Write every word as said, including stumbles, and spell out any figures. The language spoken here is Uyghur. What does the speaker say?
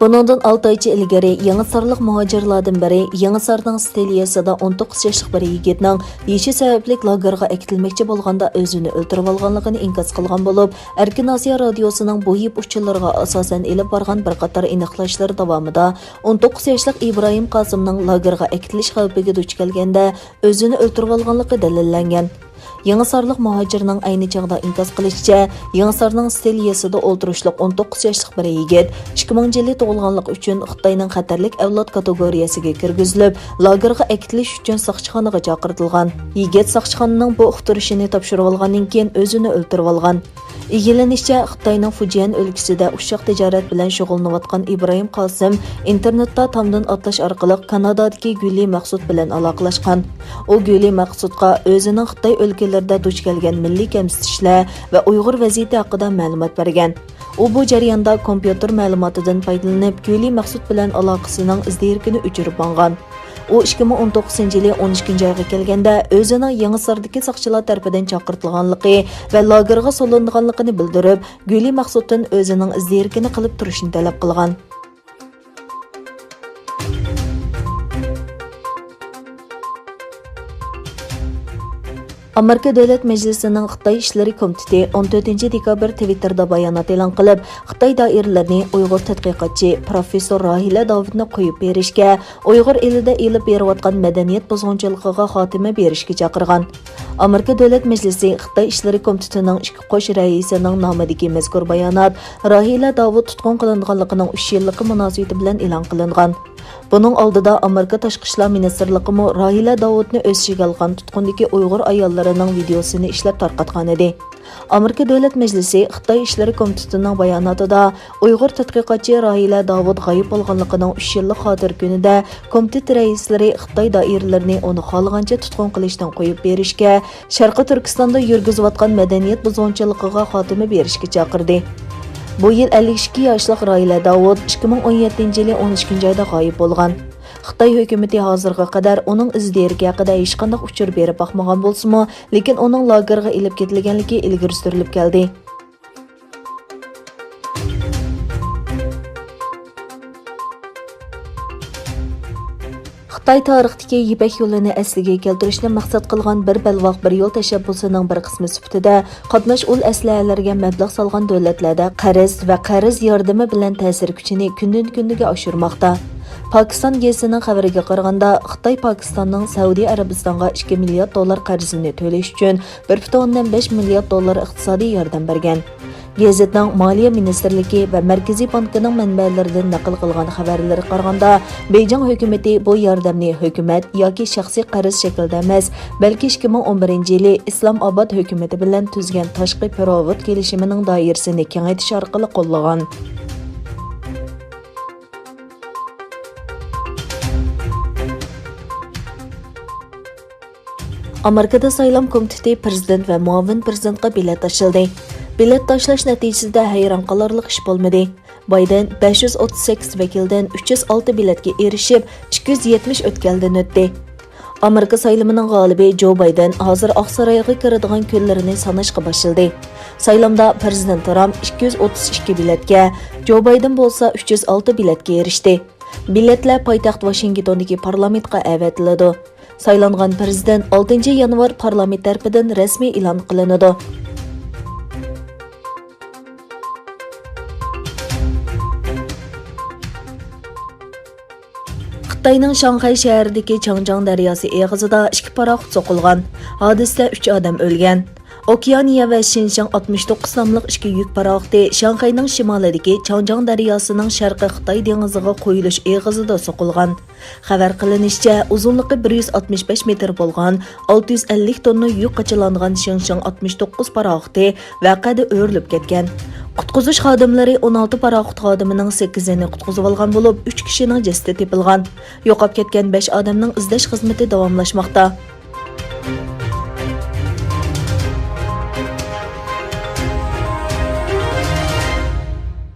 بۇنىڭدىن ئالتە ئايچە ئىلگىرى يېڭىسارلىق مۇھاجىرلاردىن بىرى يېڭىسارنىڭ ستېليەسىدە ئون توققۇز ياشلىق بىر يىگىتنىڭ يېشى سەۋەبلىك لاگېرغا ئەكېتىلمەكچى بولغاندا ئۆزىنى ئۆلتۈرۈۋالغانلىقىنى ئىنكاس قىلغان بولۇپ، ئەركىن ئاسىيا رادىيوسىنىڭ بۇ يىپ ئۇچۇرلىرىغا ئاساسەن ئېلىپ بارغان بىر قاتار ئېنىقلاشلىرى داۋامىدا ئون توققۇز ياشلىق ئىبراھىم قاسىمنىڭ لاگېرغا ئەكېتىلىش خەۋپىگە دۇچ كەلگەندە ئۆزىنى ئۆلتۈرۈۋالغانلىقى دەلىللەنگەن. يېڭىسارلىق مۇھاجىرنىڭ ئەينى چاغدا ئىنكاس قىلىشىچە، يېڭىسارنىڭ ستېليەسىدە ئولتۇرۇشلۇق ئون توققۇز ياشلىق بىر يىگىت ئىككى مىنىنچى يىلى تۇغۇلغانلىقى ئۈچۈن خىتاينىڭ خەتەرلىك ئەۋلاد كاتېگورىيەسىگە كىرگۈزۈلۈپ، لاگېرغا ئەكېتىلىش ئۈچۈن ساقچىخانىغا چاقىرتىلغان. يىگىت ساقچىخانىنىڭ بۇ ئۇقتۇرۇشىنى تاپشۇرۇۋالغاندىن كېيىن ئۆزىنى ئۆلتۈرۈۋالغان. ئىگىلىنىشىچە، خىتاينىڭ فۇجيەن ئۆلكىسىدە ئۇششاق تىجارەت بىلەن شۇغۇللىنىۋاتقان ئىبراھىم قاسىم ئىنتېرنېتتا تامدىن ئاتلاش ئارقىلىق كانادادىكى گۈلى مەخسۇت بىلەن ئالاقىلەشكەن. ئۇ گۈلى مەخسۇتقا ئۆزىنىڭ خىتاي ئۆلكىلىرىدە دۇچ كەلگەن مىللىي كەمسىتىشلەر ۋە ئۇيغۇر ۋەزىيىتى ھەققىدە مەلۇمات بەرگەن. ئۇ بۇ جەرياندا كومپيۇتېر مەلۇماتىدىن پايدىلىنىپ، گۈلى مەخسۇت بىلەن ئالاقىسىنىڭ ئىز دېرىكىنى ئۆچۈرۈپ ماڭغان. ئۇ ئىككى مىڭ ئون توققۇزىنچى يىلى ئون ئىككىنچى ئايغا كەلگەندە ئۆزىنىڭ يېڭىساردىكى ساقچىلار تەرىپىدىن چاقىرتىلغانلىقى ۋە لاگېرغا سولىنىدىغانلىقىنى بىلدۈرۈپ، گۈلى مەخسۇتتىن ئۆزىنىڭ ئىز دېرىكىنى قىلىپ تۇرۇشنى تەلەپ قىلغان. ئامېرىكا دۆلەت مەجلىسىنىڭ خىتاي ئىشلىرى كومىتېتى ئون تۆتىنچى دېكابىر تىۋىتتېردا بايانات ئېلان قىلىپ، خىتاي دائىرىلىرىنى ئۇيغۇر تەتقىقاتچى پروفېسسور راھىلە داۋۇتنى قويۇپ بېرىشكە، ئۇيغۇر ئېلىدە ئېلىپ بېرىۋاتقان مەدەنىيەت بۇزغۇنچىلىقىغا خاتىمە بېرىشكە چاقىرغان. ئامېرىكا دۆلەت مەجلىسى خىتاي ئىشلىرى كومىتېتىنىڭ ئىككى قوش رەئىسىنىڭ نامىدىكى مەزكۇر بايانات راھىلە داۋۇت تۇتقۇن قىلىنغانلىقىنىڭ ئۈچ يىللىقى مۇناسىۋىتى بىلەن ئېلان قىلىنغان. بۇنىڭ ئالدىدا ئامېرىكا تاشقى ئىشلار مىنىستىرلىقىمۇ راھىلە داۋۇتنى ئۆز ئىچىگە ئالغان تۇتقۇندىكى ئۇيغۇر ئاياللىرىنىڭ ۋىدېيوسىنى ئىشلەپ تارقاتقانىدى. ئامېرىكا دۆلەت مەجلىسى خىتاي ئىشلىرى كومىتېتىنىڭ باياناتىدا ئۇيغۇر تەتقىقاتچى راھىلە داۋۇت غايىب بولغانلىقىنىڭ ئۈچ يىللىق خاتىرە كۈنىدە كومىتېت رەئىسلىرى خىتاي دائىرىلىرىنى ئۇنى خالىغانچە تۇتقۇن قىلىشتىن قويۇپ بېرىشكە، شەرقىي تۈركىستاندا يۈرگۈزۈۋاتقان مەدەنىيەت بۇزغۇنچىلىقىغا خاتىمە بېرىشكە چاقىردى. بۇ يىل ئەللىك ئىككى ياشلىق راھىلە داۋۇت ئىككى مىڭ ئون يەتتىنچى يىلى ئون ئىككىنچى ئايدا غايىب بولغان. خىتاي ھۆكۈمىتى ھازىرغا قەدەر ئۇنىڭ ئىز دېرىكى ھەققىدە ھېچقانداق ئۇچۇر بېرىپ باقمىغان بولسىمۇ، لېكىن ئۇنىڭ لاگېرغا ئېلىپ كېتىلگەنلىكى ئىلگىرى سۈرۈلۈپ كەلدى. خىتاي تارىختىكى يىپەك يولىنى ئەسلىگە كەلتۈرۈشنى مەقسەت قىلغان بىر بەلباغ بىر يول تەشەببۇسىنىڭ بىر قىسمى سۈپىتىدە، قاتناش ئۇل ئەسلىھەلەرگە مەبلەغ سالغان دۆلەتلەردە قەرز ۋە قەرز ياردىمى بىلەن تەسىر كۈچىنى كۈندىن-كۈنگە ئاشۇرماقتا. پاكىستان گېزىتىنىڭ خەۋىرىگە قارىغاندا، خىتاي پاكىستاننىڭ سەئۇدى ئەرەبىستانغا ئىككى مىليارد دوللار قەرزىنى تۆلەش ئۈچۈن بىر پۈتۈن ئوندىن بەش مىليارد دوللار ئىقتىسادىي ياردەم بەرگەن. گېزىتنىڭ مالىيە مىنىستىرلىكى ۋە مەركىزىي بانكىنىڭ مەنبەلىرىدىن نەقىل قىلغان خەۋەرلىرىگە قارىغاندا، بېيجىڭ ھۆكۈمىتى بۇ ياردەمنى ھۆكۈمەت ياكى شەخسىي قەرز شەكلىدە ئەمەس، بەلكى ئىككى مىڭ ئون بىرىنچى يىلى ئىسلام ئاباد ھۆكۈمىتى بىلەن تۈزگەن تاشقى پېرېۋوت كېلىشىمىنىڭ دائىرىسىنى كېڭەيتىش ئارقىلىق قوللىغان. ئامېرىكىدا سايلام كومىتېتى پىرېزىدېنت ۋە مۇئاۋىن پىرېزىدېنتقا بېلەت تاشلىدى. بېلەت تاشلاش نەتىجىسىدە ھەيران قالارلىق ئىش بولمىدى. بايدېن بەش يۈز ئوتتۇز سەككىز ۋەكىلدىن ئۈچ يۈز ئالتە بېلەتكە ئېرىشىپ، ئىككى يۈز يەتمىش ئۆتكەلدىن ئۆتتى. ئامېرىكا سايلىمىنىڭ غالىبى جو بايدېن ھازىر ئاق سارايغا كىرىدىغان كۈنلىرىنى ساناشقا باشلىدى. سايلامدا پىرېزىدېنت ترامپ ئىككى يۈز ئوتتۇز ئىككى بېلەتكە، جو بايدېن بولسا ئۈچ يۈز ئالتە بېلەتكە ئېرىشتى. بېلەتلەر پايتەخت ۋاشىنگتوندىكى پارلامېنتقا ئەۋەتىلىدۇ. سايلانغان پىرېزىدېنت ئالتىنچى يانۋار پارلامېنت تەرىپىدىن رەسمىي ئېلان قىلىنىدۇ. خىتاينىڭ شاڭخەي شەھىرىدىكى چاڭجياڭ دەرياسى ئېغىزىدا ئىككى پاراخوت سوقۇلغان. ھادىسىدە ئۈچ ئادەم ئۆلگەن. ئوكېئانىيە ۋە شىنشىڭ ئاتمىش توققۇز ناملىق ئىككى يۈك پاراخوتى شاڭخەينىڭ شىمالىدىكى چاڭجياڭ دەرياسىنىڭ شەرقىي خىتاي دېڭىزىغا قۇيۇلۇش ئېغىزىدا سوقۇلغان. خەۋەر قىلىنىشىچە، ئۇزۇنلۇقى بىر يۈز ئاتمىش بەش مېتىر بولغان ئالتە يۈز ئەللىك توننا يۈك قاچىلانغان شىڭشىڭ ئاتمىش توققۇز پاراخوتى ۋەقەدە ئۆرۈلۈپ كەتكەن. قۇتقۇزۇش خادىملىرى ئون ئالتە پاراخوت خادىمىنىڭ سەككىزىنى قۇتقۇزۇۋالغان بولۇپ، ئۈچ كىشىنىڭ جەسىتى تېپىلغان. يوقاپ كەتكەن بەش ئادەمنىڭ ئىزدەش خىزمىتى داۋاملاشماقتا.